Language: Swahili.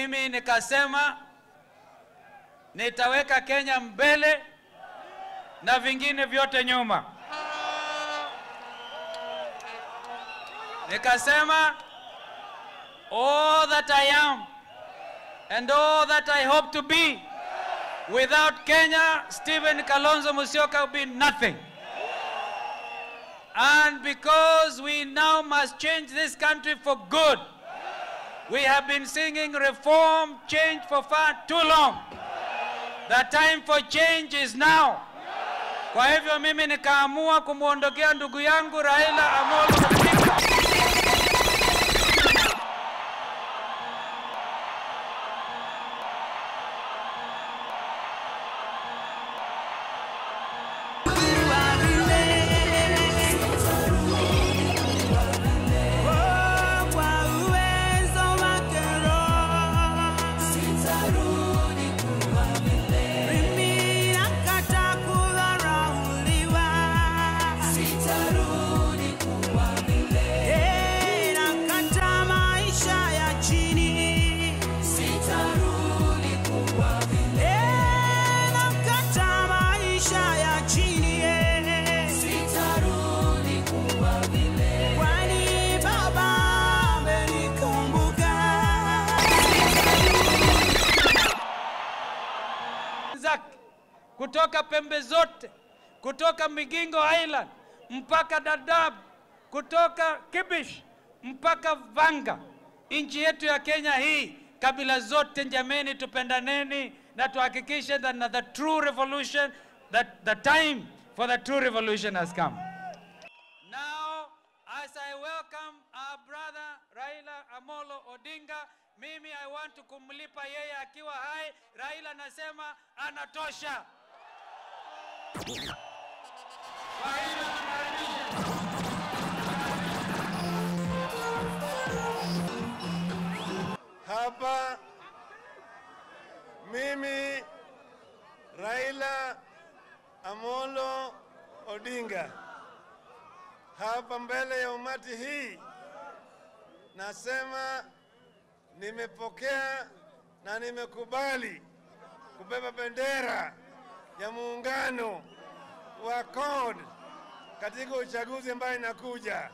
Mimi nikasema nitaweka Kenya mbele na vingine vyote nyuma. Nikasema all that I am and all that I hope to be, without Kenya, Stephen Kalonzo Musyoka will be nothing. And because we now must change this country for good, we have been singing reform, change for far too long. The time for change is now. Kwa hivyo mimi nikaamua kumuondokea ndugu yangu Raila Amolo Odinga. Kutoka pembe zote, kutoka Migingo Island mpaka Dadaab, kutoka Kibish mpaka Vanga, nchi yetu ya Kenya hii, kabila zote jameni, tupendaneni na tuhakikishe that the true revolution, that the time for the true revolution has come. Now, as I welcome our brother Raila Amolo Odinga, mimi I want to kumlipa yeye akiwa hai. Raila nasema anatosha. Raila anakaribisha. Hapa mimi Raila Amolo Odinga hapa mbele ya umati hii nasema nimepokea na nimekubali kubeba bendera ya muungano wa CORD katika uchaguzi ambao inakuja.